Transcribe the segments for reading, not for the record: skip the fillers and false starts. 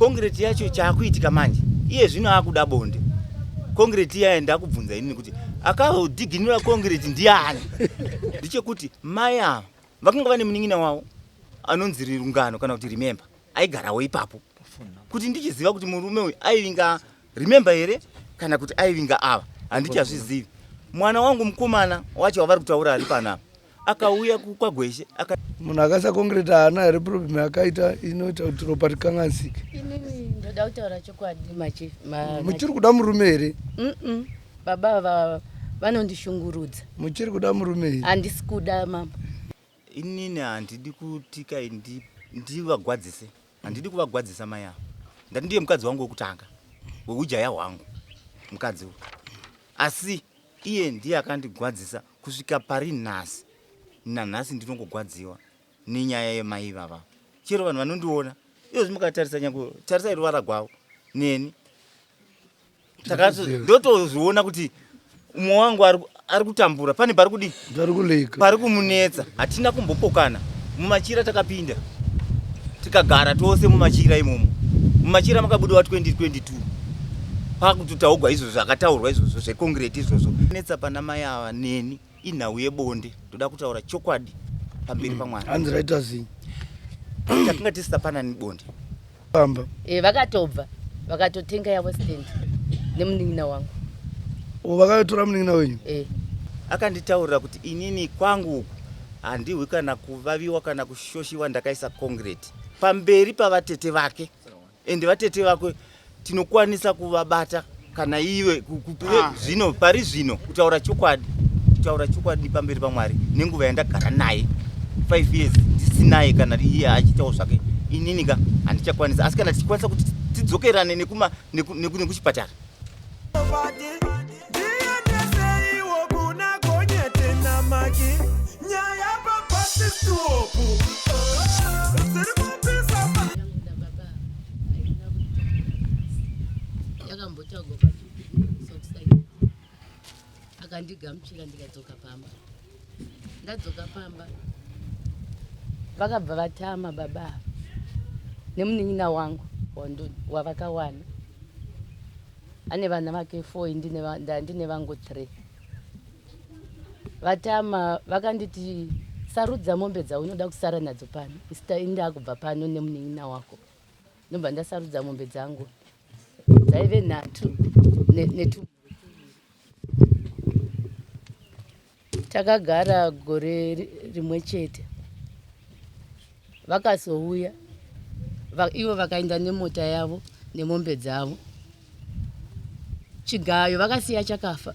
Kongireti yacho chaakuitika manje iye zvino akuda bonde. Kongireti iyaye ndakubvunza inini kuti akadhiginura kongireti ndiani? Ndechekuti mai ava vakanga vane munin'ina wavo anonzi Rirungano kana kuti Remember aigarawo ipapo. Kuti ndichiziva kuti murume uyu aivinga Remember here kana kuti aivinga ava handichazvizivi. Mwana wangu mukomana wacho wavari kutaura ari panapa akauya kwagweshe aka Munhu akaisa concrete haana here problem yakaita inoita kuti ropa rikanganisike? Inini ndoda kutaura chokwadi machief. Muchiri kuda murume here? Mm baba ava vanondishungurudza. Muchiri kuda murume here? Handisi kuda mambo. Inini handidi kuti kai ndivagwadzise. Handidi kuvagwadzisa mai ava. Ndati ndiye mukadzi wangu wekutanga. Wehujaya hwangu. Mukadzi uyu. Asi iye ndiye akandigwadzisa kusvika pari nhasi. Nanhasi ndinongogwadziwa nenyaya yemai ivava. Chero vanhu vanondiona izvozvi mukatarisa nyange tarisai ruvara gwavo neni ndotozviona kuti umwe wangu ari kutambura pane pari kudii pari kumunetsa hatina kumbopokana mumachira takapinda tikagara tose mumachira imomo mumachira makabudiwa 2022 pakutotaugwa izvozvo zvakataurwa izvozvo zvekongireti izvozvo netsa pana mai ava neni inhau yebonde ndoda kutaura chokwadi pamberi pamwari hanzi raita sei takanga tisisapanani bonde pamba e, vakatobva vakatotenga yavo stand nemunin'ina wangu o vakatora munin'ina wenyu e. Akanditaurira kuti inini kwangu uku handihwi kana kuvaviwa kana kushoshiwa ndakaisa concrete pamberi pavatete vake ende vatete vako tinokwanisa kuvabata kana iwe ah. Zvino pari zvino kutaura chokwadi, kutaura chokwadi pamberi paMwari nenguva yandagara naye 5 years ndisinaye kana iye achiitawo zvake, inini ka handichakwanisa, asi kana tichikwanisa kuti tidzokerane nekuchipatara. Yakambotaurwa akandigamuchira ndikadzoka pamba. Ndadzoka pamba vakabva vatama baba ava nemunin'ina wangu wavakawana ane vana vake 4 ndine vangu 3. Vatama vakanditi sarudza mombe dzaunoda kusara nadzo pano, indakubva pano nemunin'ina wako. Ndobva ndasarudza mombe dzangu dzaive nhatu netu. Takagara gore rimwe chete, vakazouya ivo vakaenda nemota yavo nemombe dzavo. Chigayo vakasiya chakafa,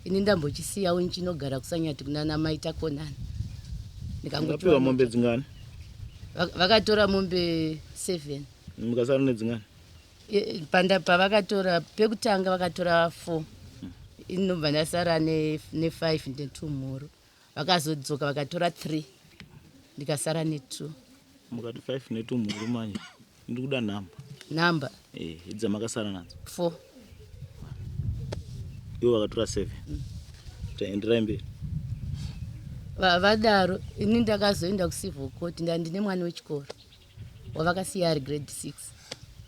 ini ndambochisiyawo nchinogara kusanyati kunana mai Takonana. Ndikangopiwa mombe dzingani? Vakatora mombe 7. Mukasara nedzingani? Panda pavakatora pekutanga vakatora 4, inobva ndasara ne5 ne2 mhuru. Vakazodzoka vakatora 3, ndikasara ne2. Mukati 5 ne2 mhuru, manje ndiri kuda nhamba. Nhamba idzi dzamakasara nadzo. 4. Ivo vakatora 7. Taenderai mberi. Vadaro ini ndakazoenda kucivil court, ndandine mwana wechikoro wavakasiya ari grade 6,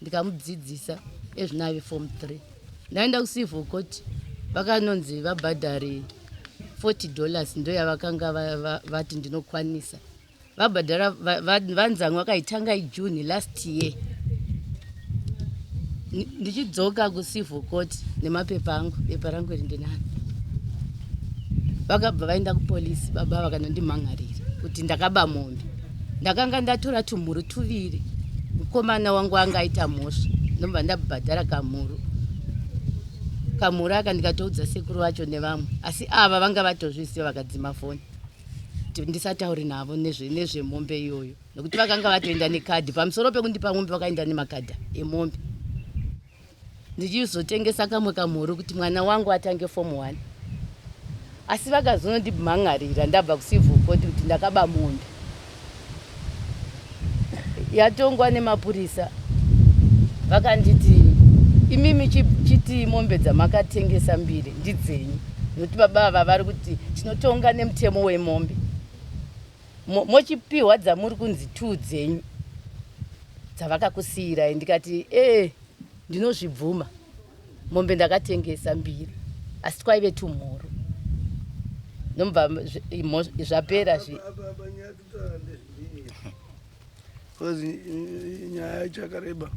ndikamudzidzisa ezvino ave form 3. Ndaenda kucivil court vakanonzi vabhadhare $40, ndo yavakanga vati ndinokwanisa. Vabhadhara vanzangu vakaitanga ijune last year. Ndichidzoka kucivil court nemapepa angu, bepa rangu iri ndinaro, vakabva vaenda kupolisi baba vakanondimhan'arira kuti ndakaba mombe. Ndakanga ndatora tumhuru tuviri, mukomana wangu anga aita mhosva, ndobva ndabhadhara kamhuru aka ndikatoudza sekuru vacho nevamwe, asi ava vanga vatozviziva vakadzima foni kuti ndisatauri navo nezvemombe iyoyo, nekuti vakanga vatoenda nekadhi. Pamusoro pekundipa mombe vakaenda nemakadhi emombe. Ndichizotengesa kamwe kamhuru kuti mwana wangu atange form 1, asi vakazonondimhan'arira ndabva kucivil court kuti ndakaba mombe. Yatongwa nemapurisa vakanditi imimi chiti mombe dzamakatengesa mbiri ndidzenyu, nokuti baba ava vari kuti tinotonga nemutemo wemombe, mochipiwa dzamuri kunzi 2 dzenyu. Dzavakakusiyirai ndikati ee ndinozvibvuma mombe ndakatengesa mbiri asi twaive tumhuru ndomubva zvapera zvi Because nyaya yacho yakareba.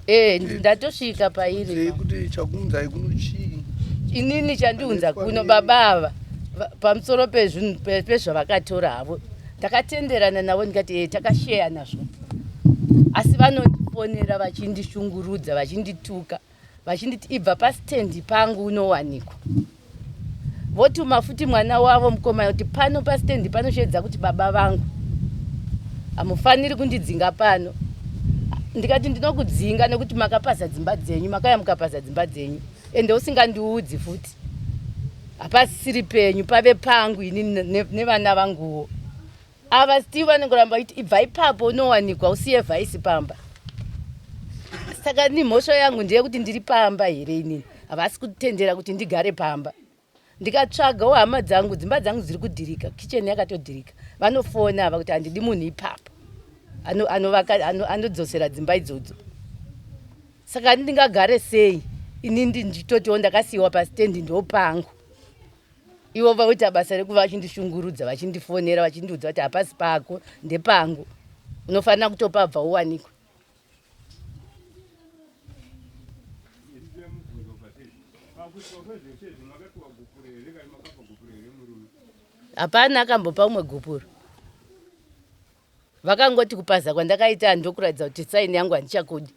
Eh, ndatosvika pairi. Kuti chakuunzai kuno chii? Inini chandiunza kuno baba ava pamusoro pezvinhu pezvavakatora havo takatenderana navo ndikati eh, takasheya nazvo asi vanondifonera vachindishungurudza vachindituka vachinditi ibva pastendi pangu unowanikwa votuma futi mwana wavo mukomana kuti pano pastendi panosheedza kuti baba vangu hamufaniri kundidzinga pano ndikati ndinokudzinga nekuti makapaza dzimba dzenyu makauya mukapaza dzimba dzenyu ende usingandiudzi futi hapasisiri penyu pave pangu ini nevana vanguwo Ava still vanongoramba vachiti ibva ipapo unowanikwa usiye vhaisi pamba. Saka ini mhosva yangu ndeyekuti ndiri pamba here inini? Havasi kutendera kuti ndigare pamba. Ndikatsvagawo hama dzangu, dzimba dzangu dziri kudhirika, kitchen yakatodhirika. Vanofona ava kuti handidi munhu ipapo anovaka anodzosera dzimba idzodzo. Saka ndingagare sei ini ndichitotiwo ndakasiyiwa pastendi ndopangu. Ivo voita basa rekuva vachindishungurudza vachindifonera vachindiudza kuti hapasi pako ndepangu unofanira kutopabva uwanikwe. Hapana akambopa umwe gupuro. Vakangoti kupaza kwandakaita ndokuratidza kuti saini yangu handichakudi.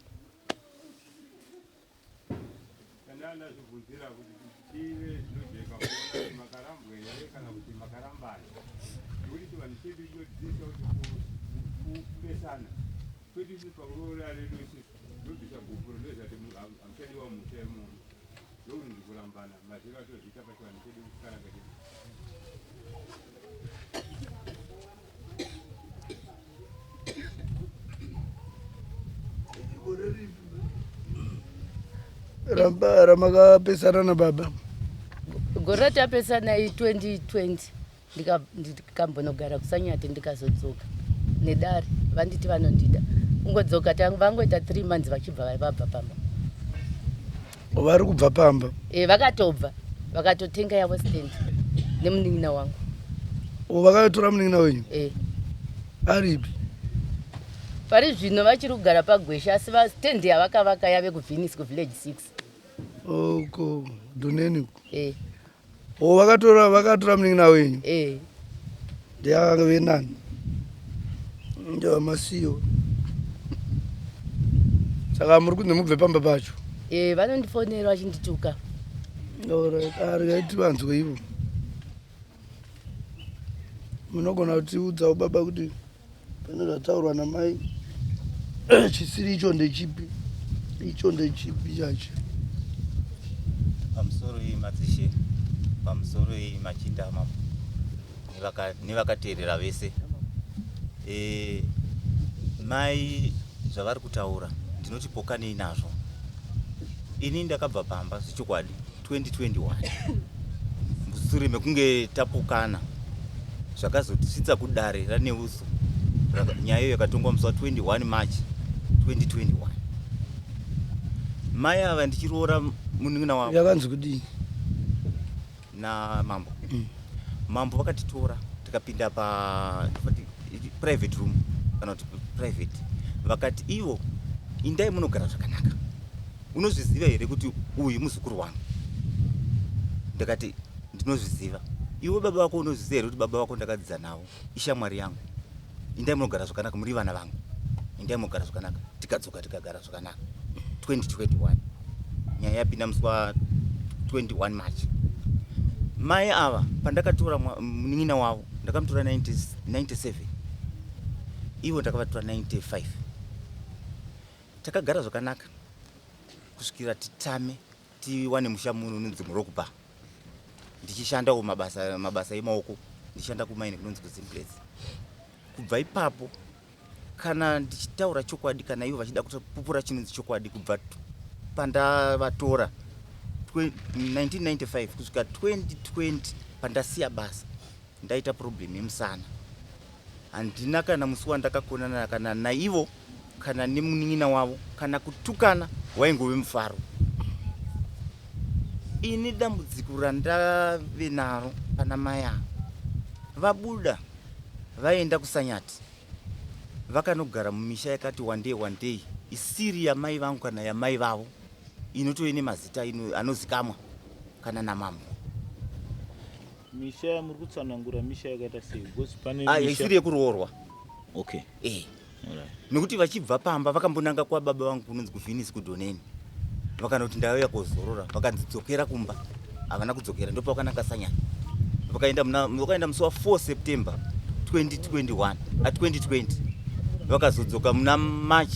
Ramba ramakapesana nababa. Gore ratapesana i 2020 ndikambonogara kusanyati ndikazodzoka nedare vanditi vanondida kungodzoka vangoita 3 months vachibva vabva pamba. Vari kubva pamba? E, vakatobva vakatotenga yavo stand nemunin'ina wangu. O, vakatora munin'ina wenyu? E. Aripi? Pari zvino vachiri kugara paGwesha asi stand yavakavaka yave kuVenus kuvillage 6. Oko Duneni uko? E. O, vakatora vakatora munin'ina wenyu? E. Ndiye nani? Ndewamasiyo. Saka muri kunzi mubve pamba pacho? Eh, vanondifonera vachindituka. Alright, ah, regai tivanzwe ivo. Munogona kutiudzawo baba kuti pane zvataurwa namai chisiri icho ndechipi? Icho ndechipi chacho? Pamusoro iyi madzishe, pamusoro iyi machinda amambo nevakateerera vese. E, mai zvavari kutaura ndinoti pokanei nazvo. Ini ndakabva pamba zvechokwadi 2021 musure mekunge tapokana zvakazotisvitsa kudare raNeuso. Nyaya iyo yakatongwa musi wa 21 March 2021. Mai ava ndichiroora munin'ina wavo. Yakanzi kudii? Namambo. Mambo vakatitora tikapinda pa private room kana kuti private vakati ivo indai munogara zvakanaka. Unozviziva here kuti uyu muzukuru wangu? Ndakati ndinozviziva. Iwe baba vako unozviziva here kuti baba vako ndakadzidza navo ishamwari yangu. Indai munogara zvakanaka muri vana vangu. Indai munogara zvakanaka. Tikadzoka tikagara zvakanaka. 2021 nyaya yapinda musi wa 21 March. Mai ava pandakatora munin'ina wavo ndakamutora 97 ivo ndakavatora 95 takagara zvakanaka kusvikira titame tiwane musha muno unonzi murock bar ndichishandawo mabasa mabasa emaoko ndichishanda kumaini kunonzi kuZimplats kubva ipapo kana ndichitaura chokwadi kana ivo vachida kutopupura chinonzi chokwadi kubva pandavatora 1995 kusvika 2020 pandasiya basa ndaita problem yemusana handina kana musi wandakakonana kana naivo. kana nemunin'ina wavo kana kutukana waingove mufaro. Ini dambudziko randave naro pana mai ava vabuda vaenda kuSanyati vakanogara mumisha yakati wandei wandei isiri yamai vangu kana yamai vavo inotove nemazita anozikamwa kana namambo. Misha yamuri kutsanangura misha yakaita sei? Because pane Ah, misha isiri yekuroorwa. Okay. Eh. Alright. Nekuti vachibva pamba vakambonanga kwababa vangu kunonzi kuVenus kuDhoneni. Vakanoti ndauya kozorora, vakanzi dzokera kumba. Havana kudzokera ndopavakananga Sanyani. Vakaenda muna vakaenda musi wa 4 September 2021, a 2020. Vakazodzoka muna March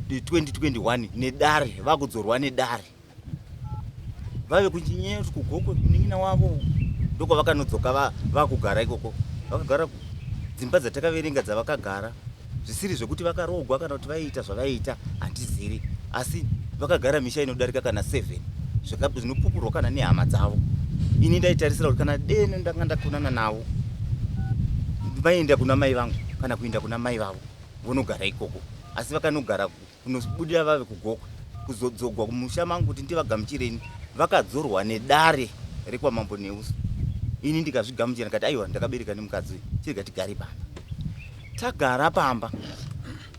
2021 nedare, vakudzorwa nedare. Vave kuchinyeya kuti kuGokwe munin'ina wavo ndokwavakanodzoka vakugara ikoko. Vakagara dzimba dzatakaverenga dzavakagara zvisiri zvekuti vakaroogwa kana kuti vaiita zvavaiita handizivi, asi vakagara misha inodarika kana 7 zvinopupurwa kana nehama dzavo. Ini ndaitarisira kuti kana deno ndanga ndakonana navo vaienda kuna mai vangu kana kuenda kuna mai vavo vonogara ikoko, asi vakanogara kunobudira vave kuGokwe kuzodzogwa kumusha mangu kuti ndivagamuchireni vakadzorwa nedare rekwaMambo Neuso. Ini ndikazvigamuchira ndikati aiwa ndakabereka nemukadzi uyu chirega tigare pamba. Tagara pamba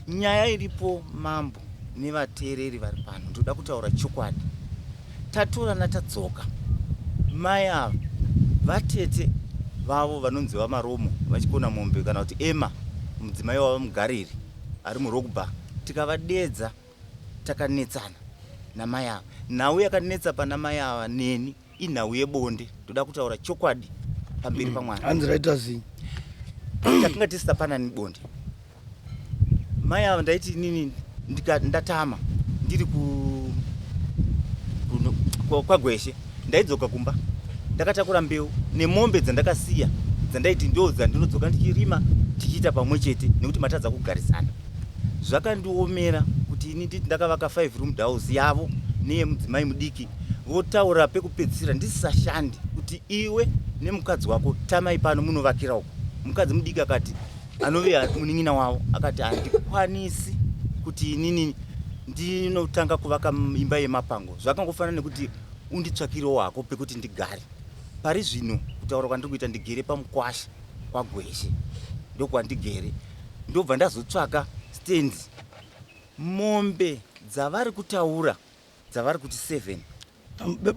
nyaya iripo mambo nevateereri vari pano ndoda kutaura chokwadi. Tatorana tadzoka mai ava vatete vavo vanonzi vaMaromo vachikona mombe kana kuti Emma mudzimai wava Mugariri ari murock bar tikavadeedza takanetsana namai ava. Nhau yakanetsa pana mai ava neni inhau yebonde ndoda kutaura chokwadi pamberi paMwari. Hanzi raita sei? Takanga tisisapanani bonde. Mai ava ndaiti inini ndatama ndiri ku kwaGweshe ndaidzoka kumba ndakatakura mbeu nemombe dzandakasiya dzandaiti ndo dzandinodzoka ndichirima tichiita pamwe chete nekuti matadza kugarisana. Zvakandiomera kuti ini nditi ndakavaka 5 room house yavo neyemudzimai mudiki votaura pekupedzisira ndisisashandi kuti iwe nemukadzi wako tamai pano munovakira uko. Mukadzi mudiki akati anove munin'ina wavo akati handikwanisi kuti inini ndinotanga kuvaka imba yemapango zvakangofanana nekuti unditsvakirewo hako pekuti ndigare. Pari zvino kutaura kwandiri kuita ndigere pamukwasha kwaGweshe ndokwandigere ndobva ndazotsvaka stand mombe dzavari kutaura dzavari kuti 7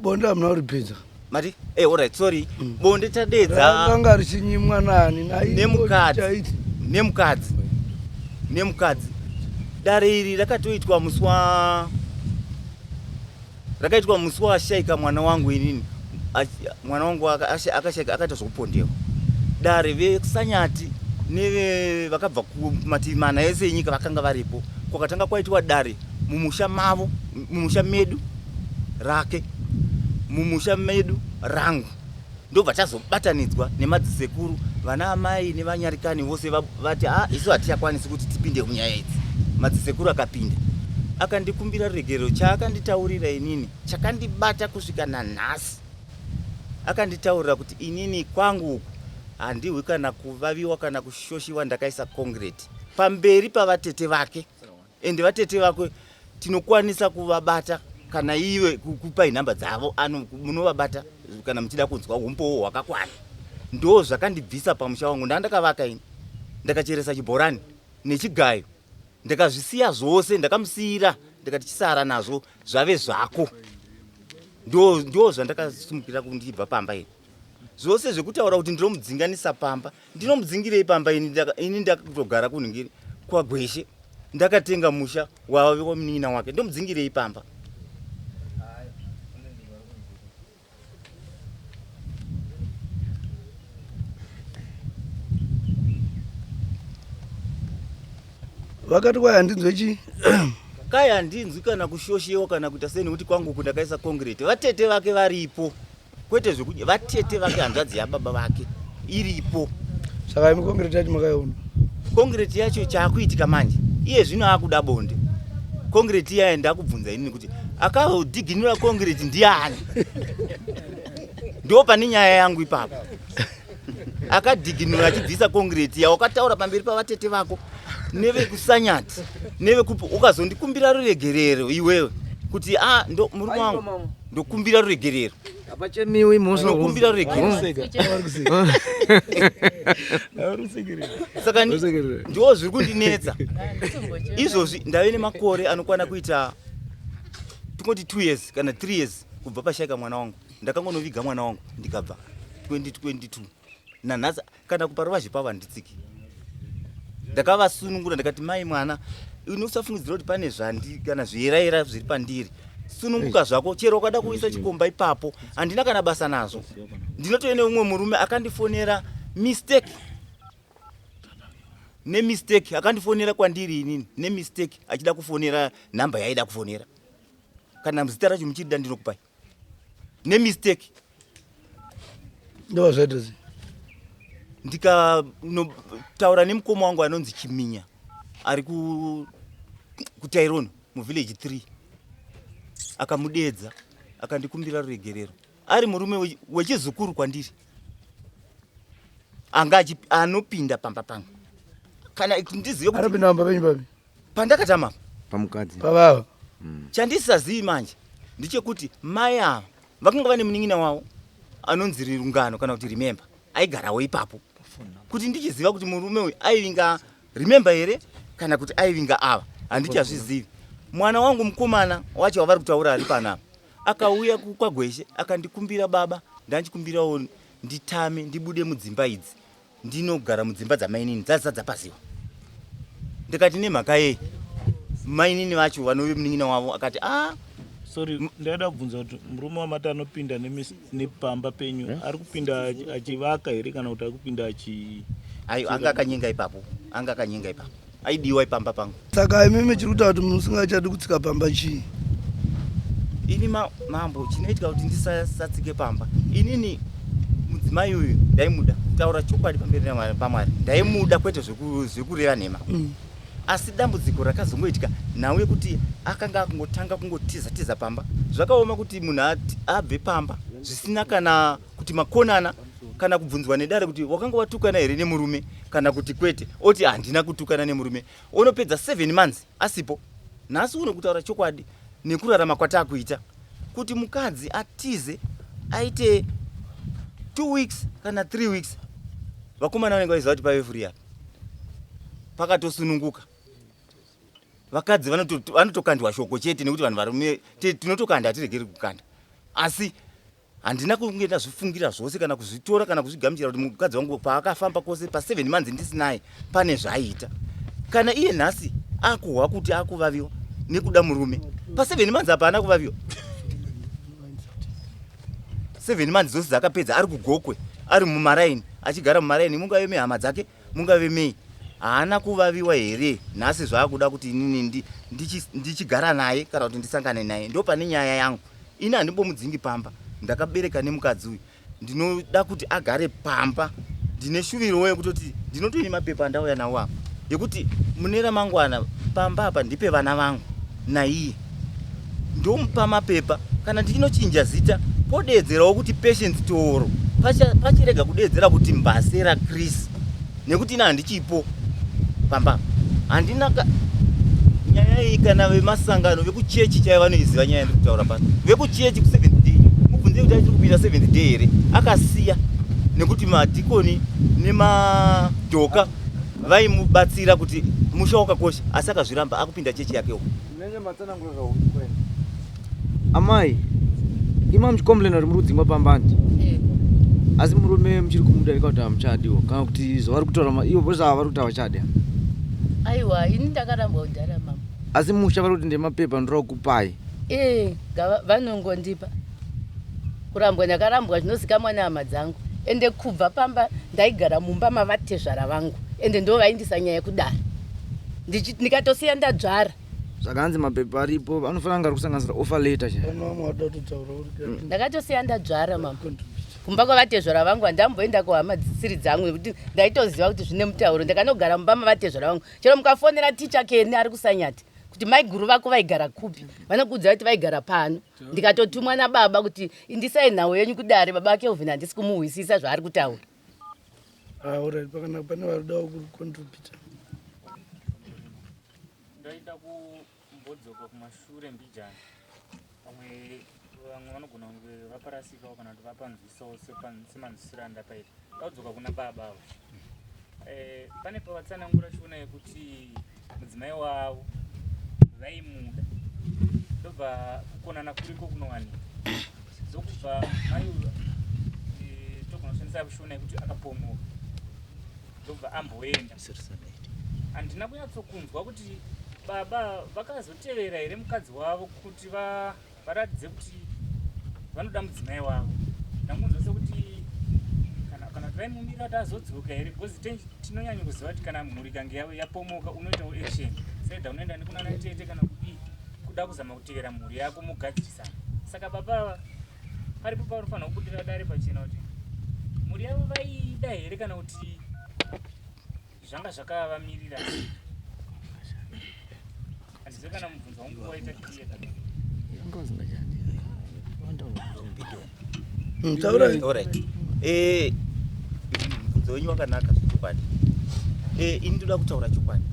Bonde hamuna kuripedza. Mati? Eh, all right, sorry. Bonde tadedza. Ranga richinyimwa nani? Nemukadzi. Nemukadzi. Nemukadzi. Dare iri rakatoitwa musi wa rakaitwa musi washaika mwana wangu inini. Mwana wangu akashaika akaita zvekupondewa. Dare veSanyati neve vakabva kumativi mana ese enyika vakanga varipo. Kwakatanga kwaitwa dare mumusha mavo, mumusha medu rake, mumusha medu rangu. Ndobva tazobatanidzwa nemadzisekuru, vana amai nevanyarikani vose vati ha isu hatichakwanisi kuti tipinde munyaya idzi. Madzisekuru akapinda akandikumbira ruregerero. Chaakanditaurira inini chakandibata kusvika nanhasi. Akanditaurira kuti inini kwangu uku handihwi kana kuvaviwa kana kushoshiwa ndakaisa concrete pamberi pavatete vake. Ende vatete vako tinokwanisa kuvabata kana iwe kupai nhamba dzavo ano munovabata kana muchida kunzwa umbowo hwakakwana. Ndo zvakandibvisa pamusha wangu ndandakavaka ini ndakacheresa chibhorani nechigayo ndakazvisiya zvose ndakamusiyira ndikati chisara nazvo zvave zvako. Ndo ndo zvandakasimukira ndichibva pamba ini. Zvose zvekutaura kuti ndinomudzinganisa pamba ndinomudzingirei pamba ini ini ndakutogara kunhingiri kwaGweshe ndakatenga musha wave wamunin'ina wake ndomudzingirei pamba. Vakati kwai handinzwe chii? Kai handinzwi kana kushoshewa kana kuita sei nekuti kwangu uku ndakaisa concrete. Vatete vake varipo. Kwete zvekuti vatete vake hanzvadzi yababa vake iripo. Saka imi concrete yacho makaiona? Concrete yacho chaakuitika manje iye zvino akuda bonde. Concrete iya ndakubvunza inini kuti akadhiginura concrete ndiani? Ndo pane nyaya yangu ipapo. Akadhiginura achibvisa concrete iya wakataura pamberi pavatete vako. Nevekusanyati nevekupi, ukazondikumbira ruregerero iwewe kuti a ah, ndo murume wangu, ndokumbira ruregerero. Hapachemiwi mhosva. Ndokumbira ruregerero. Saka ndiwo zviri kundinetsa izvozvi. Ndave nemakore anokwana kuita tingoti 2 years kana 3 years kubva pashaika mwana wangu. Ndakangonoviga mwana wangu ndikabva 2022, nanhasi kana kuparuvazhe pavo handitsiki. Ndakavasunungura, ndikati, "Mai mwana, unosafungidzira kuti pane zvandi kana zviyerayera zviri pandiri. Sununguka zvako, chero ukada kuisa chikomba ipapo, handina kana basa nazvo." Ndinotove neumwe murume akandifonera mistake, nemistake akandifonera kwandiri inini nemistake, achida kufonera nhamba yaida kufonera. Kana zita racho muchirida, ndinokupai nemistake. Ndova zvaita sei? Ndikanotaura nemukoma wangu anonzi Chiminya, ari kuTairono muvillage 3. Akamudedza, akandikumbira ruregerero, ari murume wechizukuru kwandiri, anga anopinda pamba pangu kana ndizive kuti Anopinda pamba penyu papi? Pandakatama. Pamukadzi. Pavava. Chandisazivi manje ndechekuti mai ava vakanga vane munin'ina wavo anonzi Rirungano kana kuti Remember, aigarawo ipapo. Kuti ndichiziva kuti murume uyu aivinga Remember here kana kuti aivinga ava, handichazvizivi. Mwana wangu mukomana wacho wavari kutaura ari panapa akauya kwagweshe akandikumbira, "Baba, ndanchikumbirawo nditame, ndibude mudzimba idzi, ndinogara mudzimba dzamainini dzazisa dzapaziwa." Ndikati, "Nemhaka yei?" Mainini vacho vanove munin'ina wavo akati, "A." Sorry, ndaida kubvunza kuti murume wamati anopinda nepamba penyu ari kupinda achivaka here kana kuti ari kupinda achi Ayo anga akanyenga ipapo, anga akanyenga ipapo, aidiwa ipamba pangu. Saka imimi chiri kuita kuti musingachadi kutsika pamba chii? Ini mambo, chinoitika kuti ndisatsike pamba, inini mudzimai uyu ndaimuda. Kutaura chokwadi pamberi paMwari, ndaimuda, kwete zvekureva nhema. Asi dambudziko rakazongoitika nhau yekuti akanga akungotanga kungotiza tiza pamba. Zvakaoma kuti munhu abve pamba zvisina kana kuti makonana, kana kubvunzwa nedare kuti wakanga watukana here nemurume kana kuti kwete, oti handina kutukana nemurume, onopedza 7 months asipo. Nhasi uno, kutaura chokwadi, nekurarama kwataakuita, kuti mukadzi atize aite 2 weeks kana 3 weeks, vakomana vanenge vaiziva kuti pave free apa, pakatosununguka. Vakadzi vanotokandwa shoko chete, nekuti vanhu varume tinotokanda, hatiregeri kukanda. Asi handina kunge ndazvifungira zvose kana kuzvitora kana kuzvigamuchira kuti mukadzi wangu paakafamba kwose pa7 months ndisinaye pane zvaiita. Kana iye nhasi akuhwa kuti akuvaviwa nekuda murume, pa7 months apa haana kuvaviwa. 7 months dzose dzakapedza ari kuGokwe, ari mumaraini, achigara mumaraini, mungave mehama dzake, mungave mei, haana kuvaviwa here? Nhasi zvaakuda kuti inini ndichigara naye kana kuti ndisangane naye, ndo pane nyaya yangu. Ini handimbomudzingi pamba. Ndakabereka nemukadzi uyu, ndinoda kuti agare pamba. Ndine shuvirowo yekutoti ndinotoine mapepa andauya nawo apa yekuti mune ramangwana pamba apa ndipe vana vangu naiye. Ndomupa mapepa, kana ndichinochinja zita podeedzerawo kuti Patience Toro, pachirega kudeedzera kuti Mbasera Chris, nekuti ina handichipo pamba. Handina nyaya iyi. Kana vemasangano, vekuchechi chaivo vanoiziva nyaya yandiri kutaura pano. Vekuchechi kuSeventh Day, mubvunzei kuti achiri kupinda Seventh Day here. Akasiya nekuti madhikoni nemadhoka vaimubatsira kuti musha wakakosha, asi akazviramba, akupinda chechi yake uko. Munenge matsanangura zvauri. Amai, ima muchicomplaina kuti muri kudzingwa pamba, andi? Asi murume muchiri kumuda here kana kuti hamuchadiwo, kana kuti zvavari kutaura ivo vose ava vari kuti havachadi? Aiwa, ini ndakarambwa kudhara, mama. Asi musha vari kuti ndemapepa ndinoda kukupai. Ee, vanongondipa. Kurambwa ndakarambwa zvinozikamwa nehama dzangu. Ende kubva pamba ndaigara mumba mavatezvara vangu, ende ndo vaindisa nyaya yekudare. Ndikatosiya ndadzvara. Zvakanzi mapepa aripo anofanira kunge ari kusanganisira offer letter cha. Pane vamwe vada kutotaura uri. Ndakatosiya ndadzvara, mama, kumba kwavatezvara vangu. Handamboenda kuhama dzisiri dzangu nekuti ndaitoziva kuti zvine mutauro. Ndakanogara mumba mavatezvara vangu. Chero mukafonera ticha Keni ari kuSanyati kuti maiguru vako vaigara kupi, vanokuudza kuti vaigara pano. Ndikatotumwa nababa kuti indisai nhau yenyu kudare, baba Kelvin handisi kumuhwisisa zvaari kutaura. Ah, alright, pakanaka. Pane vari kudawo kucontributa? Ndaida kumbodzoka kumashure mbijana, pamwe vamwe vanogona kunge vaparasikawo kana kuti vapanzwisawo semanzwisiro andapaita. Ndadzoka kuna baba ava. Eh, pane pavatsanangura shona yekuti mudzimai wavo vaimuda, ndobva kukonana kuriko kunowanika, ndokubva mai eh, togona kushandisa shona yekuti akapomoka, ndobva amboenda. Handina kunyatsokunzwa kuti baba vakazotevera here mukadzi wavo kuti varatidze kuti vanoda mudzimai wavo. Ndangonzwa sekuti kana kuti vaimumirira kuti azodzoka here, because tinonyanya kuziva kuti kana mhuri ikange yapomoka unoitawo action saida unoenda nekunana tete kana kudii, kuda kuzama kutevera mhuri yako mugadzirisana. Saka baba ava paripo pavanofanira kubudira dare pachena kuti mhuri yavo vaida here kana kuti zvanga zvakavamirira. Handizive kana mubvunzo wangu waita clear. Taurai. Alright. Mubvunzo wenyu wakanaka zvechokwadi. Ini ndoda kutaura chokwadi.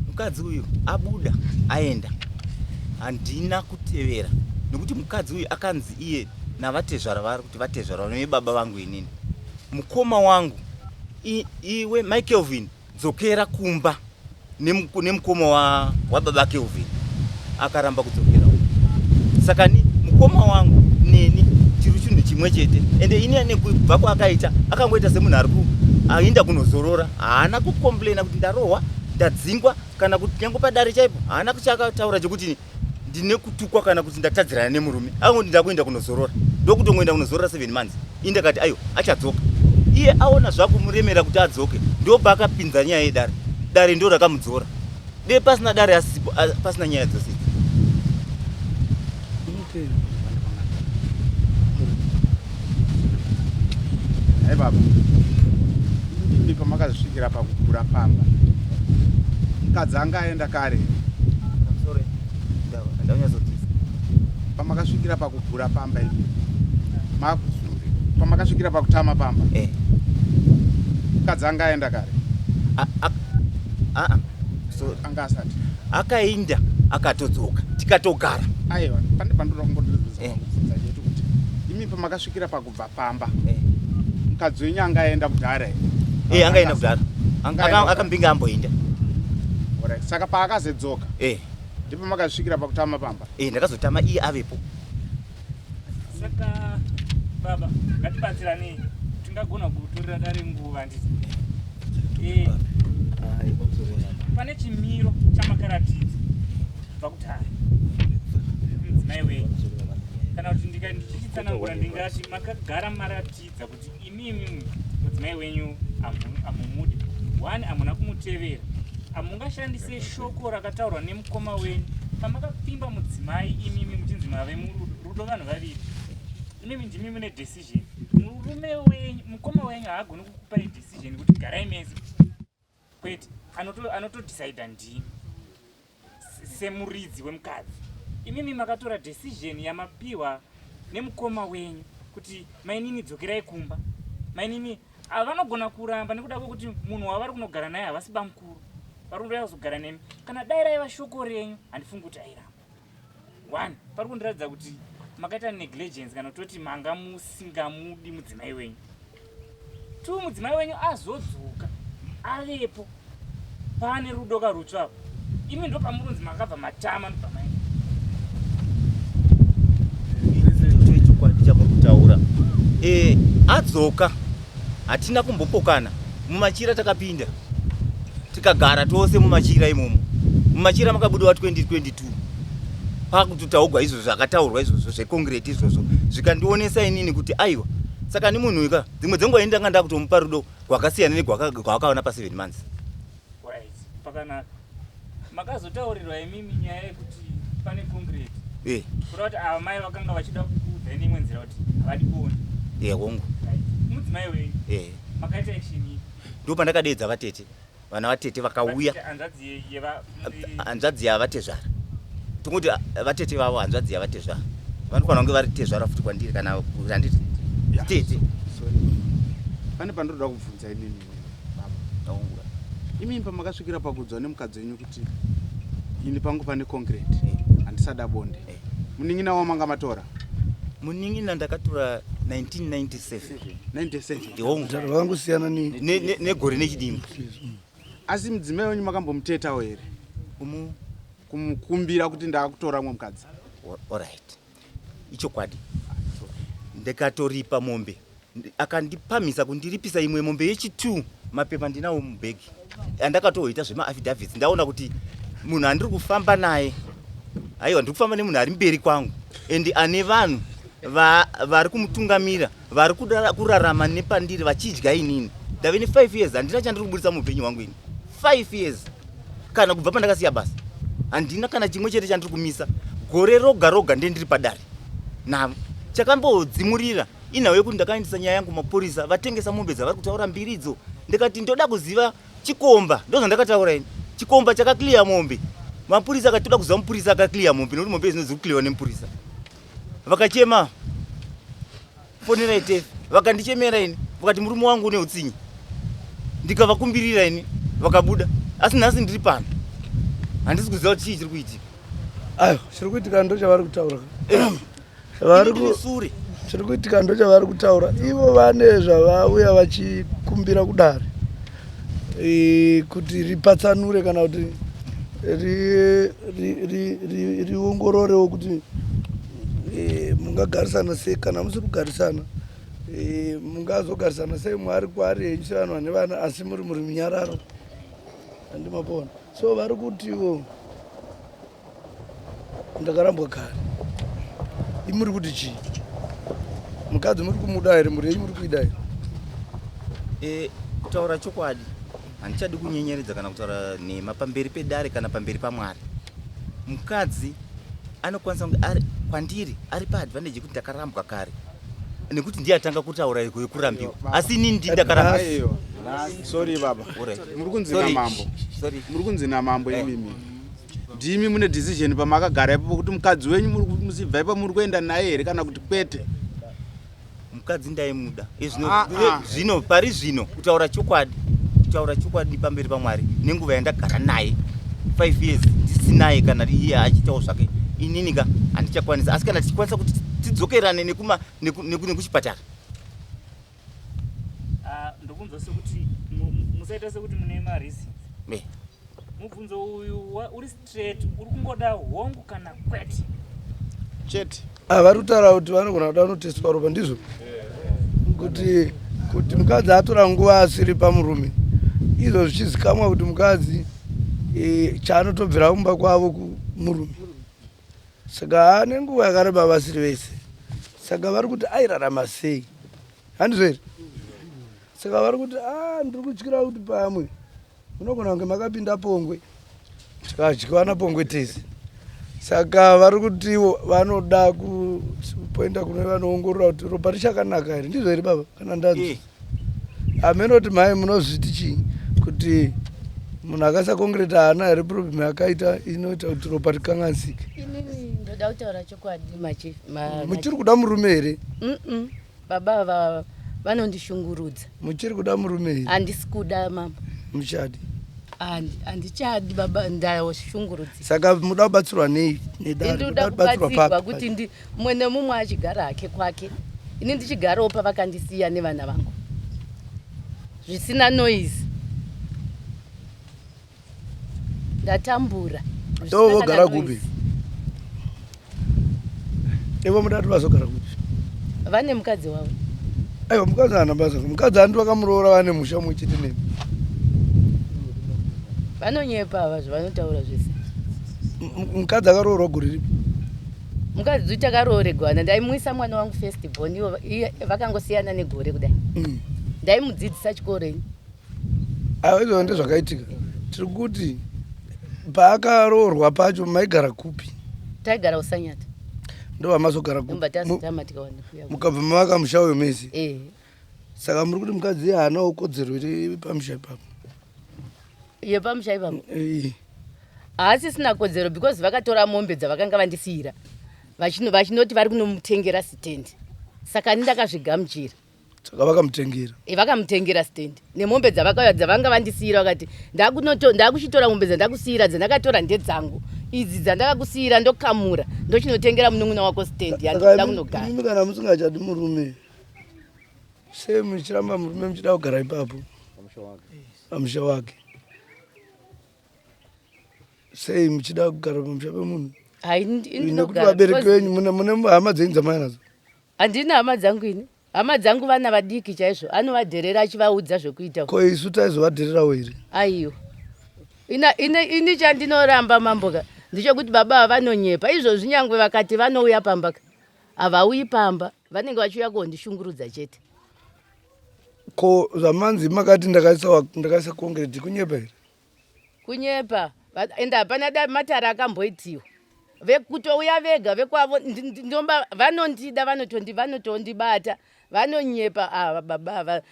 Mukadzi uyu abuda aenda, handina kutevera nekuti mukadzi uyu akanzi iye navatezvara, vari kuti vatezvara vanove baba vangu, inini mukoma wangu, iwe Mai Kelvin dzokera kumba nemukoma wababa Kelvin, akaramba kudzokera. Saka ni mukoma wangu neni tiri chinhu chimwe chete. Ende ini nekubva kwaakaita, akangoita semunhu ari aenda kunozorora. Haana kucomplaina kuti ndarohwa, ndadzingwa, kana kuti nyange padare chaipo haana kuchakataura chekuti ndine kutukwa kana kuti ndatadzirana nemurume. Akangoti ndakuenda kunozorora, ndokutongoenda kunozorora 7 months. Ini ndakati ayo achadzoka. Iye aona zvakumuremera kuti adzoke, ndopaakapinza nyaya yedare. Dare ndo rakamudzora. Dei pasina dare asipo, pasina nyaya dzose idzi. Hai baba, ndimi pamakazvisvikira pakugura pamba, mukadzi anga aenda kare? Sorry, ndaunyatsodzisa. Pamakasvikira pakugura pamba imi, pamakasvikira pakutama pamba, mukadzi anga aenda kare? A- so Anga asati? Akainda akatodzoka, tikatogara. Aiwa, pane pandoda kungotibvunza pakubvunza chetu kuti imi pamakasvikira pakubva pamba, mukadzi wenyu anga aenda kudhara here? Eh, angaenda kudhara. Angaenda kudhara. Akambinga amboinda. Alright, saka paakazodzoka, ndipo makazvisvikira pakutama pamba? Eh, ndakazotama iye avepo. Saka baba, ngatibatsiranei, tingagona kutorera dare nguva, handiti? Pane chimiro chamakaratidza kubva kudhara mudzimai wenyu, kana kuti ndichitsanangura ndingati makagara maratidza kuti imimi mudzimai wenyu hamumudi. One, hamuna kumutevera. Hamungashandise shoko rakataurwa nemukoma wenyu pamakapfimba mudzimai imimi muchinzi mave murudo. Rudo vanhu vaviri, imimi ndimi mune decision. Murume wenyu, mukoma wenyu haagoni kukupai decision kuti garai mese, kwete. Anotodecida ndimi semuridzi wemukadzi. Imimi makatora decision yamapiwa nemukoma wenyu kuti mainini dzokerai kumba. Mainini vanogona kuramba nekuda kwekuti munhu wavari kunogara naye havasi bamukuru, vari kundoya kuzogara nemi. Kana dai raiva shoko renyu, handifungi kuti airamba. One, pari kundiratidza kuti makaita negligence, kana kutoti manga musingamudi mudzimai wenyu. Two, mudzimai wenyu azodzoka avepo, paane rudo karutsva apo, imi ndo pamurunzi makabva matama, ndobva maenda. Icho chokwadi chamuri kutaura. Adzoka hatina kumbopokana. Mumachira takapinda tikagara tose mumachira imomo. Mumachira makabudiwa 2022, pakutotaugwa izvozvo zvakataurwa izvozvo zveconcrete izvozvo, zvikandionesa inini kuti aiwa, saka ni munhu ika dzimwe dzenguva ini ndanga ndakutomupa rudo rwakasiyana negwakaona pa7 months. Right, pakanaka. Makazotaurirwa imimi nyaya yekuti pane concrete, kureva kuti ava mai vakanga vachida kukuudzai neimwe nzira kuti havadi bonde? Hongu. Right. Mudzimai wenyu, makaita action iyi? Ndo pandakadeedza vatete, vana vatete vakauya. Vatete, hanzvadzi Hanzvadzi yavatezvara, tongoti vatete vavo hanzvadzi yavatezvara, vanofanira kunge vari tezvara futi kwandiri, kana handiti tete? Sorry, pane pandoda kubvunza inini baba. Hongu. Imimi pamakasvikira pakudzwa nemukadzi wenyu kuti Ini pangu pane concrete. Handisada bonde. Munin'ina wamanga matora? Munin'ina ndakatora 1997. 97. Hongu. Vakangosiyana ni Negore nechidimbu. Asi mudzimai wenyu makambomutetawo here? Kumu Kumukumbira kuti ndakutora mumwe mukadzi. Alright. Ichokwadi. Ndikatoripa mombe. Akandipamhisa kundiripisa imwe mombe yechi2, mapepa ndinawo mubhegi. Andakatoita zvemaaffidavits ndaona kuti munhu andiri kufamba naye, aiwa, ndiri kufamba nemunhu ari mberi kwangu and ane vanhu vari kumutungamira vari kurarama nepandiri vachidya. Inini ndave ne5 years handina chandiri kubudisa muupenyu hwangu ini. 5 years kana kubva pandakasiya basa handina kana chimwe chete chandiri kumisa. Gore roga roga ndendiri padare navo. Chakambodzimurira inhau yekuti ndakaendesa nyaya yangu mapurisa vatengesa mombe dzavari kutaura mbiri idzo. Ndikati ndoda kuziva chikomba, ndozvandakataura ini, chikomba chakakliya mombe. Mapurisa akati toda kuziva mupurisa akakliya mombe, nekuti mombe dzino dziri kukliwa nemupurisa. Vakachema, fonerai tefe, vakandichemera ini, vakati murume wangu une utsinye. Ndikavakumbirira ini, vakabuda. Asi nhasi ndiri pano, handisi kuziva kuti chii chiri kuitika. Ayo, chiri kuitika ndo chavari kutaura. Vari Ini ndiri sure. Chiri kuitika ndo chavari kutaura ivo. Vane zvavauya vachikumbira kudare kuti ripatsanure kana kuti riongororewo kuti mungagarisana sei. Kana musiri kugarisana, mungazogarisana sei mwari kwaari henyu sevanhu vane vana, asi muri munyararo, handimapona? So vari kutiwo ndakarambwa kare. Imuri kuti chii? Mukadzi muri kumuda here? Muri yenyu muri kuida here? Kutaura chokwadi, handichadi kunyenyeredza kana kutaura nhema pamberi pedare kana pamberi paMwari. Mukadzi anokwanisa kunge ari kwandiri ari paadvantage yekuti ndakarambwa kare, nekuti ndiye atanga kutaura yekurambiwa, asi inini ndii ndakarambwa. Aiwa, sorry baba. Alright. Muri kunzi Sorry. namambo. Sorry. Muri kunzi namambo. Imimi ndimi mune decision pamakagara ipapo kuti mukadzi wenyu muri musibva ipapo muri kuenda naye here kana kuti kwete? Mukadzi ndaimuda. Zvino Ah, ah. zvino pari zvino, kutaura chokwadi pamberi paMwari, nenguva yandagara naye 5 years ndisinaye kana iye achiitawo zvake, inini ka handichakwanisa. Asi kana tichikwanisa kuti tidzokerane nekuchipatara. Ah, ndokunzwa sekuti musaita sekuti mune marisi. Mubvunzo uyu uri straight, uri kungoda hongu kana kwete. Chete. Ah, vari kutaura kuti vanogona kuda kunotestwa ropa, ndizvo? Kuti mukadzi atora nguva asiri pamurume, izvo zvichizikamwa kuti mukadzi chaanotobvira kumba kwavo kumurume, saka ane nguva yakareba vasiri vese. Saka vari kuti airarama sei, handizvo here? Saka vari kuti a ndiri kutyira kuti pamwe munogona kunge makapinda pongwe, tikadyiwa napongwe tese. Saka vari kutiwo vanoda kuenda kune vanoongorora kuti ropa richakanaka here, ndizvo here baba? Kana ndanzi hameno kuti mhai munozviti chii, kuti munhu akaisa concrete haana here problem yakaita inoita kuti ropa rikanganisike? Inini ndoda kutaura chokwadi, machief. Muchiri kuda murume here? Baba ava vanondishungurudza. Muchiri kuda murume here? Handisi kuda, mama. Muchadi? Handichadi baba, ndashungurudzika. Saka muda kubatsirwa nei nedare? Ndinoda Muda kubatsirwa kubatsirwa papi? kuti mumwe nemumwe achigara hake kwake, ini ndichigarawo pavakandisiya nevana vangu, zvisina noise. Ndatambura. Ivo Zvisina vogara kana kupi? noise. Ivo muda kuti vazogara kupi? Vane mukadzi wavo. Aiwa, mukadzi haana basa. Mukadzi handi vakamuroora, vane musha mumwe chete nemi. Vanonyepa ava, zvavanotaura zvese. Mukadzi akaroorwa gore ripi? Mukadzi takaroorerwana, ndaimuisa mwana wangu first born. Ivo iye vakangosiyana negore kudai. Ndaimudzidzisa chikoro ini. Aiwa, izvozvo ndezvakaitika. Tiri kuti paakaroorwa pacho maigara kupi? Taigara uSanyata. Ndobva mazogara kupi? Ndomba tazotama tikawana kuya. Mukabva mavaka musha uyo mese? Eh. Saka muri kuti mukadzi iye haanawo kodzero iri pamusha ipapo? Yepamusha ipapo? Eh. Haasisina kodzero because vakatora mombe dzavakanga vandisiyira, vachinoti vari kunomutengera sitendi, saka ni ndakazvigamuchira. Saka vakamutengera. E, vakamutengera stand nemombe dzavakauya dzavanga vandisiira vakati ndakuchitora mombe dzandakusiira dzandakatora ndedzangu idzi dzandakakusiira ndokamura ndochinotengera munun'una wako stand yandinoda kunogara. Imi kana musingachadi murume sei muchiramba murume muchida kugara ipapo pamusha wake sei muchida kugara pamusha pemunhu nekuti vabereki venyu mune hama dzenyu dzamai nadzo Handina hama dzangu ini. Hama dzangu vana vadiki chaizvo. Anovadherera achivaudza zvekuita. Ko isu taizovadhererawo here? Aiwa. Ina, ine, ini chandinoramba mambo ka ndechekuti baba ava vanonyepa. Izvozvi nyangwe vakati vanouya pamba ka havauyi pamba. Vanenge vachiuya kondishungurudza chete. Ko zvamanzi makati ndakaisa ndakaisa concrete kunyepa here? Kunyepa ende hapana da matare akamboitiwa vekutouya vega vekwavo ndomba vanondida vanotondi vanotondibata vanonyepa ava baba ava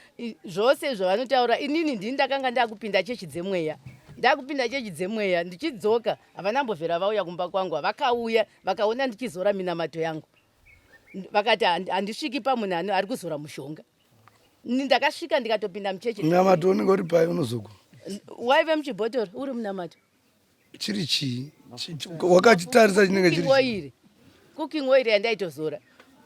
zvose izvo vanotaura inini ndini ndakanga ndakupinda chechi dzemweya ndakupinda chechi dzemweya ndichidzoka havana mbovhera vauya kumba kwangu vakauya vakaona ndichizora minamato yangu vakati handisviki pamunhu ari kuzora mushonga ndakasvika ndikatopinda muchechi munamato unenge uri pai unozogwa waive muchibhotoro uri munamato chiri chii wakachitarisa chinenge chiri oil cooking oil yandaitozora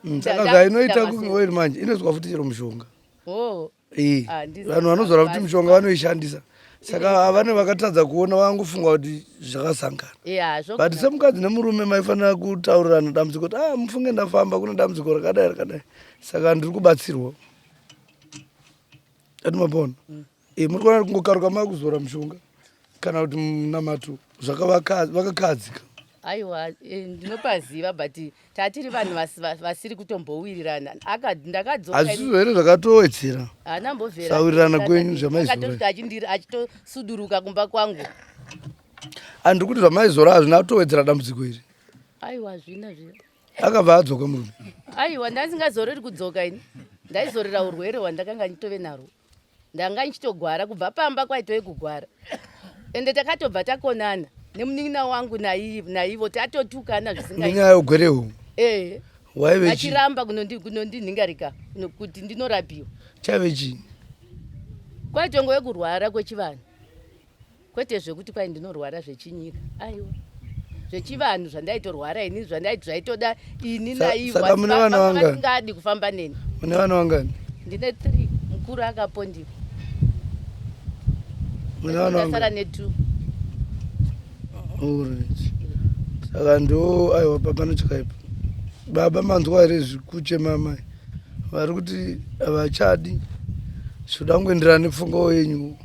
mm, saka zvainoita cooking oil manje inoiswa futi chero mushonga oh. Eh, ah, vanhu vanozora futi mushonga vanoishandisa saka vane vakatadza kuona vangofunga kuti zvakasangana but semukadzi nemurume maifanira kutaurirana dambudziko kuti ah mufunge ndafamba kune dambudziko rakadai rakadai saka ndiri kubatsirwa ati mapona mm. e, muri kuona kungokaruka makuzora mushonga kana kuti munamato zvakavakakadzika aiwa eh, ndinopaziva but tatiri vanhu vasiri kutombowirirana ndakadzoka hazvizvo here zvakatowedzera haana mbovhera sawirirana kwenyu zvamaizora achitosuduruka kumba kwangu andiri kuti zvamaizora hazvina kutowedzera dambudziko iri aiwa hazvina zviya akabva adzoka murume aiwa ndandisingazoreri kudzoka ini ndaizorera urwere hwandakanga nditove narwo ndanga ndichitogwara kubva pamba kwaitove kugwara ende takatobva takonana nemunin'ina wangu naivo tatotukana zvisinganenyaya yeugwere uhu ee waive achiramba kunondinhingarika kuti ndinorapiwa chaive chii kwaitongove kurwara kwechivanhu kwete zvekuti kwai ndinorwara zvechinyika aiwa zvechivanhu zvandaitorwara ini zvaitoda ini naivoasingadi kufamba neni mune vana vangani ndine three mukuru akapondiwa ndasara netwo saka ndo aiwa pano chakaipa baba manzwa here zvikuchema amai vari kuti havachadi zvoda kungoenderana nepfungwawo yenyu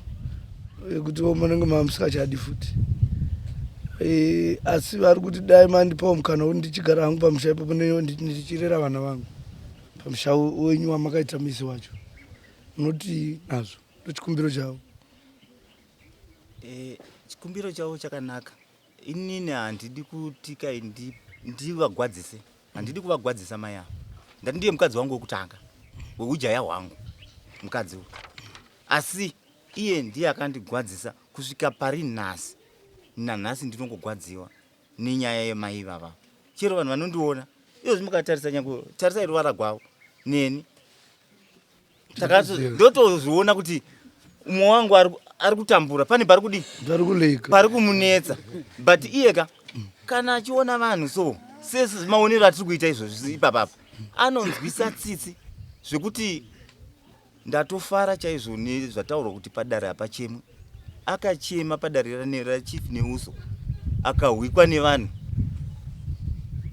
yekuti vo munenge mamusingachadi futi e, asi vari kuti dai mandipawo mukana wekuti ndichigara hangu pamusha ipapo ndichirera vana vangu pamusha wenyu wamakaita misi wacho munoti nazvo ndochikumbiro chavo e, chikumbiro chavo chakanaka Inini handidi kuti kai ndivagwadzise handidi kuvagwadzisa mai ava ndati ndiye mukadzi wangu wekutanga weujaya hwangu mukadzi uyu asi iye ndiye akandigwadzisa kusvika pari nhasi nanhasi ndinongogwadziwa nenyaya yemai ivava chero vanhu vanondiona izvozvi mukatarisa nyange tarisai ruvara gwavo neni ndotozviona kuti umwe wangu ari kutambura pane pari kudii pari kumunetsa but iyeka kana achiona vanhu so semaonero atiri kuita izvozvi ipapapa anonzwisa tsitsi zvekuti ndatofara chaizvo nezvataurwa kuti padare hapachemwe akachema padare rachief neuso akahwikwa nevanhu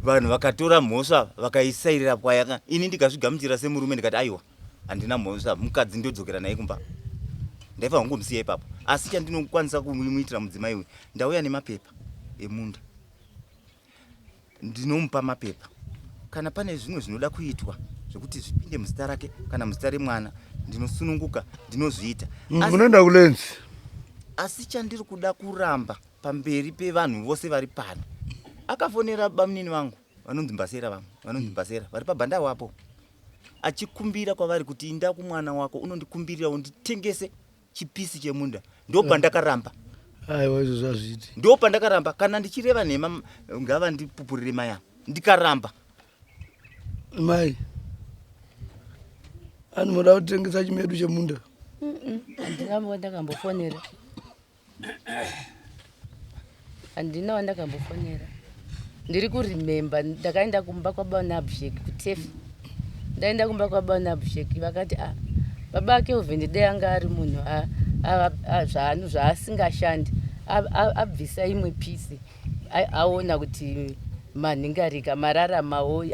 vanhu vakatora mhosva vakaisairira kwayaka ini ndikazvigamuchira semurume ndikati aiwa handina mhosva mukadzi ndodzokera naye kumba ndaifanira kungomusiya ipapo asi chandinokwanisa kumuitira mudzimai uyu ndauya nemapepa emunda Ndinomupa mapepa kana pane zvimwe zvinoda kuitwa zvekuti zvipinde muzita rake kana muzita remwana ndinosununguka ndinozviita. Mm, munoenda kulenzi. Asi chandiri kuda kuramba pamberi pevanhu vose vari pano akafonera bamunini vangu vanonzi Mbasera vamwe vanonzi Mbasera vari pabhandawo apo achikumbira kwavari kuti inda kumwana wako unondikumbirira unditengese chipisi chemunda ndopandakaramba aiwa izvo zvazviiti ndopandakaramba kana ndichireva nhema ngavandipupurire mai ava ndikaramba mai Ani moda kutengesa chimedu chemunda? Handina wandakambofonera. Handina wandakambofonera. Ndiri kuremember ndakaenda kumba kwababa naAbhishek kuTef. Ndaenda kumba kwababa naAbhishek vakati ah baba Kelvin dai anga ari munhu zvaanu zvaasingashandi abvisa imwe pisi aona kuti manhingarika mararamawo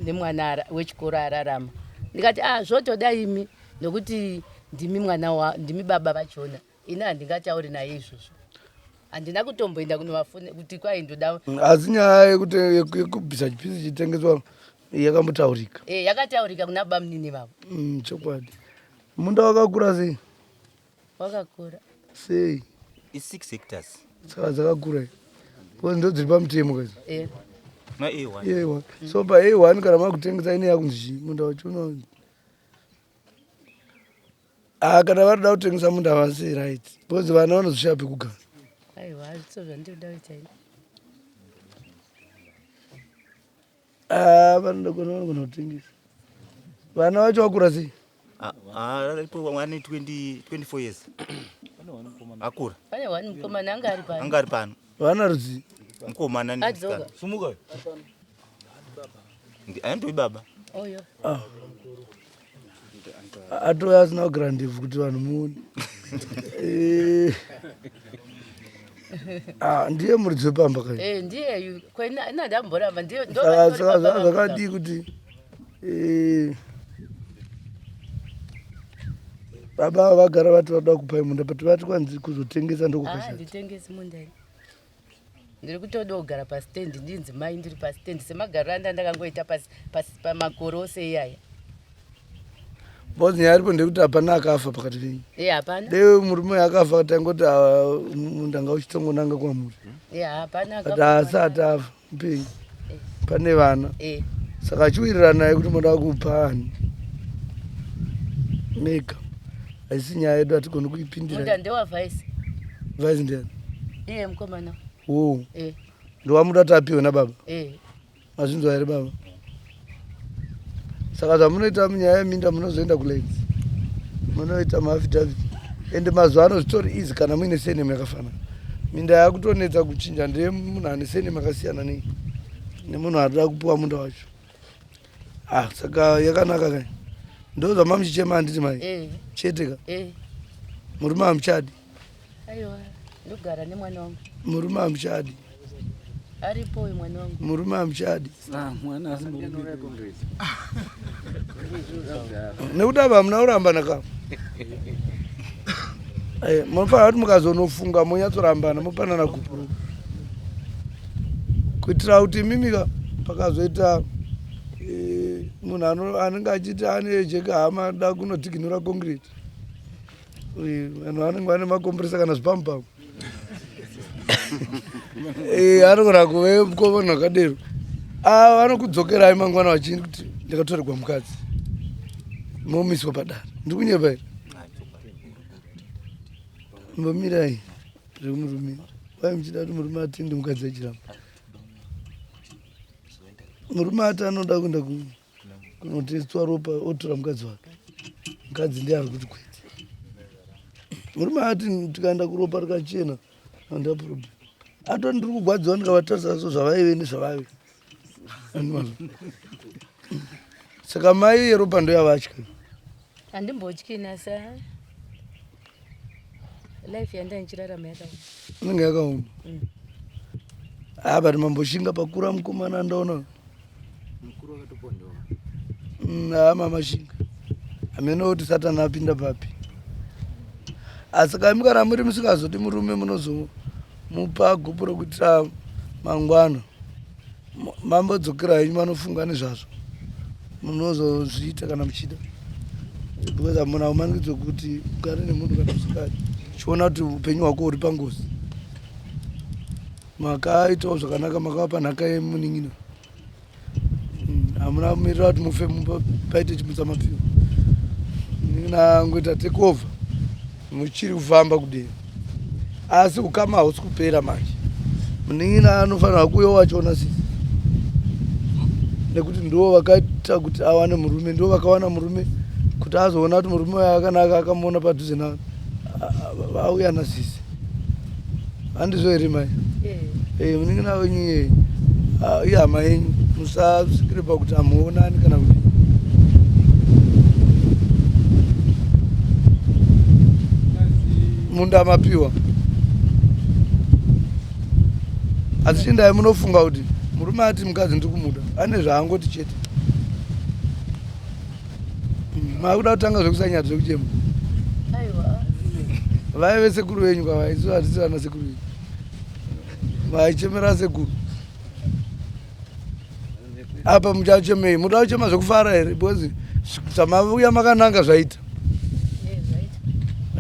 nemwana wechikoro ararama. Ndikati ah zvotoda imi nokuti ndimi mwana wa ndimi baba vachona ini handingatauri naye izvozvo handina kutomboenda kunovafone kuti kwai ndoda asi nyaya yekuti yekubvisa chipisi chitengeswa yakambotaurika e yakataurika kuna bamunini vavo mm, chokwadi munda wakakura sei wakakura sei i6 hectares saka dzakakura because ndo dziri pamutemo kazi e ma a1 a1 so pa a1 kana makutengesa ine yakunzi chii munda wacho uno ah kana varida kutengesa munda vasi right because vana vanozoshaya pekugara aiwa hazviso zvandinoda kuita ini ah vanoda kuona vanogona kutengesa vana vacho vakura sei aripo ane 20 24 years akura pane one mukomana anga ari pano anga ari pano vana rudzii mukomana Adzoka. nemusikana sumuka andoi baba oyo ah. Atouya asina kugara ndebvu kuti vanhu muone eh. ah, ndiye muridzi wepamba kai eh, ndiyeyu kwena ndamboramba ndiye saka zvakadii kuti eh, baba ava vagara vati vada kupai munda but vati kwanzi kuzotengesa ndokukashata nditengesi munda ini ndiri kutoda kugara pastendi ndinzi mai ndiri pastendi semagariro anda ndakangoita pamakore ose iyaya because nyaya iripo ndekuti hapana akafa pakati penyu e hapana dei murume akafa tangoti ah, munda ngauchitongonanga kwamuri e hapana but haasati afa mupenyu eh. pane vana eh. saka chiwiriranai kuti moda kupa ani mega haisi nyaya yedu hatigoni kuipindira munda ndewavhaisi vhaisi ndiani iye mukomana wo eh. ndowamuda kuti apiwe nababa eh. mazvinzwa here baba saka zvamunoita munyaya yeminda munozoenda kulenzi munoita maaffidavit ende mazuva ano zvitori easy kana muine senemu yakafanana minda yakutonetsa kuchinja ndeye munhu ane senemu yakasiyana nei nemunhu arikuda kupiwa munda wacho ah saka yakanaka kai ndo zvamamuchichema handiti mai eh. chete ka eh. murume hamuchadi aiwa ndogara nemwana wangu murume hamuchadi aripo uyu mwana wangu murume hamuchadi ah, nekuti ava hamuna kurambana ka eh, munofanira kuti mukazonofunga monyatsorambana mopanana gupuro kuitira kuti imimika pakazoita eh, munhu anenge achiti ane jeka hama da kunotiginura concrete vanhu vanenge vane makompresa kana zvipamupamu eh, anogona kuve vanhu vakadero ah, vanokudzokerai mangwana vachii kuti ndakatoregwa mukadzi momiswa padare ndiri kunyepa here mbomirai zvekumurume wai muchida kuti murume atende mukadzi achiramba murume ati anoda kuenda kunotestwa ropa otora mukadzi wake mukadzi ndiye ari kuti kwete murume ati tikaenda kuropa rikachena handina problem ato ndiri kugwadziwa ndikavatarisa so zvavaive nezvavave saka mai yeropa ndoyavatya handimbotyi nasa life yanda ndichirarama yakaoma inenge yakaoma mm. ah but mamboshinga pakura mukomana ndaona mm, ah mamashinga hameno kuti satani apinda papi asi kaimi kana muri musingazodi murume munozomupa gupu rokuitira mangwana Mambodzokera henyu manofunga nezvazvo munozozviita kana muchida because hamuna kumanikidzwa kuti ugare nemunhu kana usingadi chiona kuti upenyu hwako uri pangozi makaitawo zvakanaka makavapa nhaka yemunin'ina hmm, hamuna kumirira kuti mufe paite chimutsa mapfiwa munin'ina angoita take over muchiri kufamba kudei asi ukama hausi kupera manje munin'ina anofanira kuuya wachiona sisi nekuti ndiwo vakaita kuti awane murume ndiwo vakawana murume Kuti azoona kuti murume uyo akanaka akamuona padhuze na auya nasisi. Handizvo here mai? Eh, munin'ina wenyu iyeye ah, ihama yenyu musasvikire pakuti hamuonani kana kuti munda mapiwa asi chindai munofunga kuti murume ati mukadzi ndiri kumuda ane zvaangoti chete makuda kutanga zvekusanyati zvekuchema vaive sekuru venyu kava isu hatisi vana sekuru venyu vaichemera sekuru apa muchachemei muda kuchema zvekufara here because zvamauya makananga zvaita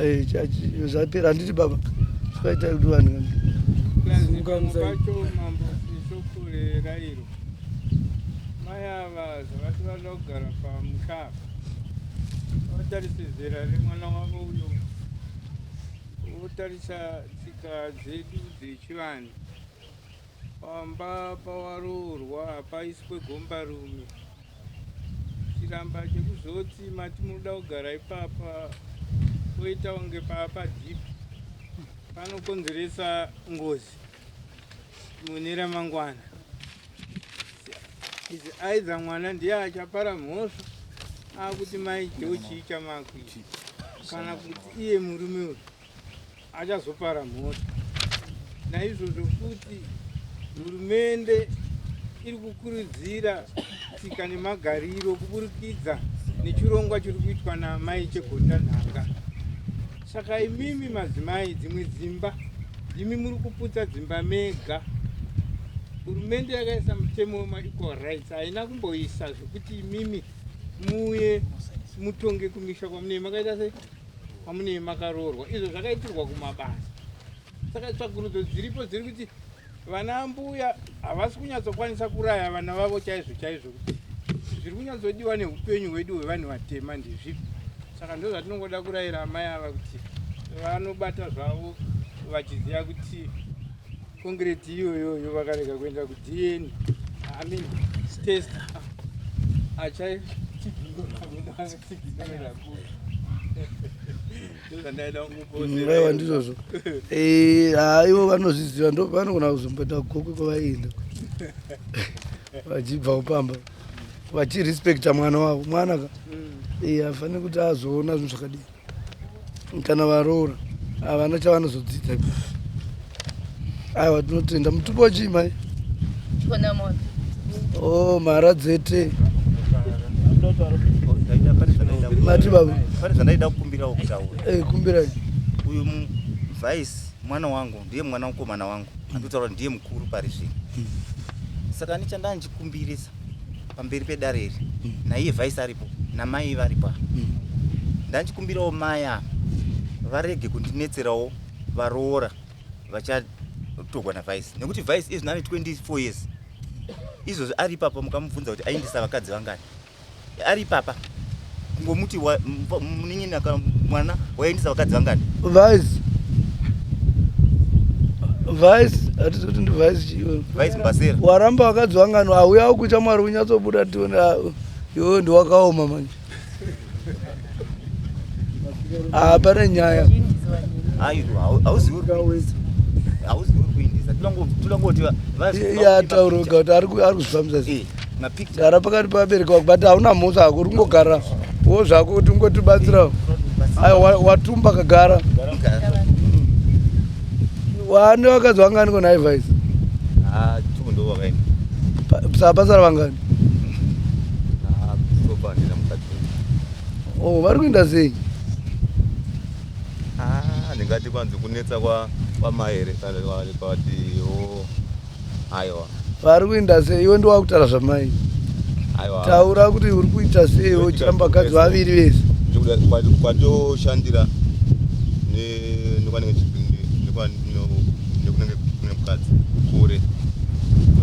eh, zvapera handiti baba zvaita kuti vanhu Mai ava zvavati vanoda kugara pamusha apa votarisa zera remwana wavo uyo votarisa tsika dzedu dzechivanhu pamba pawaroorwa hapaiswe gombarume chiramba chekuzoti mati munoda kugara ipapa poita kunge paapadhipi panokonzeresa ngozi mune ramangwana is either mwana ndiye achapara mhosva akuti mai cheo chii chamakuita kana kuti iye murume uyu achazopara mhosva naizvozvo futi hurumende iri kukurudzira tsika nemagariro kuburikidza nechirongwa chiri kuitwa naamai chegota nhanga Saka imimi madzimai dzimwe dzimba ndimi muri kuputsa dzimba mega. Hurumende yakaisa mutemo wema equal rights haina kumboisa zvekuti imimi muuye mutonge kumisha kwamunee makaita sei kwamunee makaroorwa izvo zvakaitirwa kumabasa. Saka tsvagurudzo dziripo dziri kuti vana ambuya havasi kunyatsokwanisa kuraya vana vavo chaizvo chaizvo kuti zviri kunyatsodiwa neupenyu hwedu hwevanhu vatema ndezvipi saka ndo zvatinongoda kurayira amai ava kuti vanobata zvavo vachiziva kuti kongireti iyoyoyo vakarega kuenda kudn I mean, test achaichiginorera kupi Aiwa ndizvozvo. Eh, ah, ivo vanozviziva ndo vanogona kuzomboenda kugokwe kwavaienda. Vachibva kupamba. Vachirespecta mwana wavo. Mwana ka. Eh, hafaniri kuti azoona zvinhu zvakadii. Kana varoora havana chavanozodzidza. Aiwa tinotenda. Mutupo chii mai? Chikonamombe. Oh, mhara dzete. Mati baba. Pane zvandaida kukumbirawo kutaura. Eh, kumbirai. Uyu vice mwana wangu ndiye mwana mukomana wangu. Andikutaura ndiye mukuru pari zvino. Saka ni chandanga ndichikumbirisa pamberi pedare iri. Naiye vice aripo namai varipo. Ndandichikumbirawo mai ava varege kundinetserawo varoora vachatorwa navice nekuti vice izvi nane 24 years izvozvi ari ipapa mukamubvunza kuti aindisa vakadzi vangani ari ipapa kungomuti munin'ina kana mwana waindisa vakadzi vangani vice vice hatisi kuti ndi vice chiiwe vice mbasera waramba vakadzi vangani auya ukuita mwari unyatsobuda tione ah, iwewe ndiwakaoma manje Ah, pane nyaya. Hauzivi kuindisa. Toda Iye ataura oga kuti ari kuzvifambisa sei. Gara pakati pevabereki vako but hauna mhosva hako uri kungogara wo zvako kuti ungotibatsirawo. Aiwa watumba kagara. Wane vakadzi vangani kona advice? Ah, two ndo vakaenda. Saka pasara vangani? Ah, so far ndina mukadzi. Oh, vari kuenda sei? Ah, ndingati kwanzi kunetsa kwa kwamai here kana kwati oh aiwa. Vari kuenda sei? Iwe ndiwe wakutaura zvamai. Aiwa. Taura kuti uri kuita sei wochiramba vakadzi vaviri vese. Ndikuda kwatoshandira ne nekwanenge nekunenge kune mukadzi kure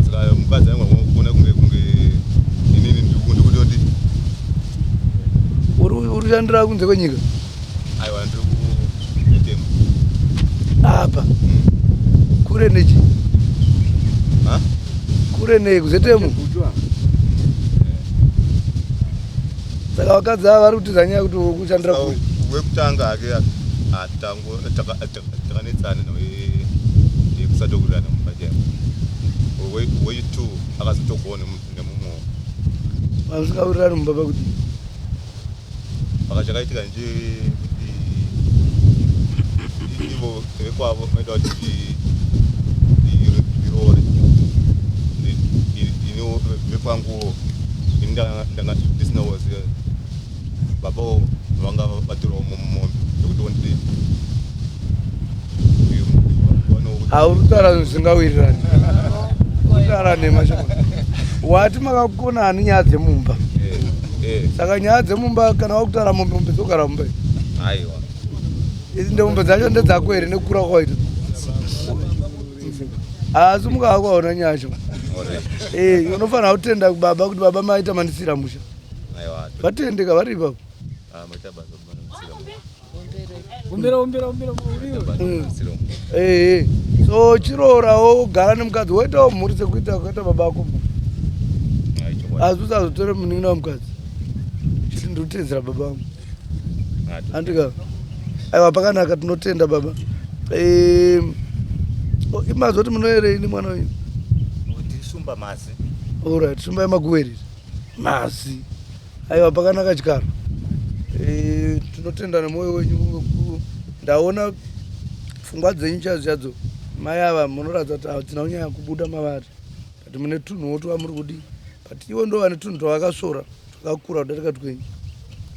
saka mukadzi anenge kuona kunge kunge inini ndikutoti uri kushandira kunze kwenyika aiwa ndiri kuetemu apa kure nechi kure nei kuzetemu Saka vakadzi ava vari kutiza nyaya yekuti kushandira kure. Wekutanga hake atango takanetsana naye yekusatowirirana mumba chaimo. Wechi two akazotogona nemumwe. Vasingawirirani mumba pakuti Saka chakaitika nje kuti ivo vekwavo vaida kuti ndiroore ini vekwanguwo ini ndanga ndisina kuziva baba vanga vatorawo mombe yekuti hauri kutaura zvinhu zvisingawirirani kutaura nhema shoma wati makakona ani nyaya dzemumba eh, eh. saka nyaya dzemumba kana wakutaura mombe mombe dzogara mumba aiwa ende mombe dzacho ndedzako here nekukura kwawaita asi mukava kwaona nyaya shoma eh, unofanira kutenda baba kuti baba maita mandisira musha vatendeka vari ipapo ah, Eh, so chiroorawo wogara nemukadzi woitawo mhuri sekuita kwakaita baba ako mhuri asi usazotore munin'ina wemukadzi chiti ndikutedzera baba vangu andika aiwa pakanaka tinotenda baba oh, imazoti munoerei nemwana wenyu shumba mazi orit shumba yemaguweriri mazi Aiwa pakanaka chikaro. Eh, tinotenda nemwoyo wenyu ndaona pfungwa dzenyu chadzo chadzo mai ava munoratidza kuti hadzina kunyanya kubuda mavari but mune tunhuwo twamuri kudii but ivo ndo vane tunhu twavakasvora twakakura kudarika twenyu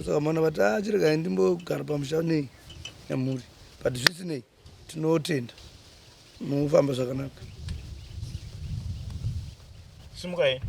saka maona vati a ah, chiregai ndimbogara pamusha nei nemhuri but zvisinei tinotenda munofamba zvakanaka simukai.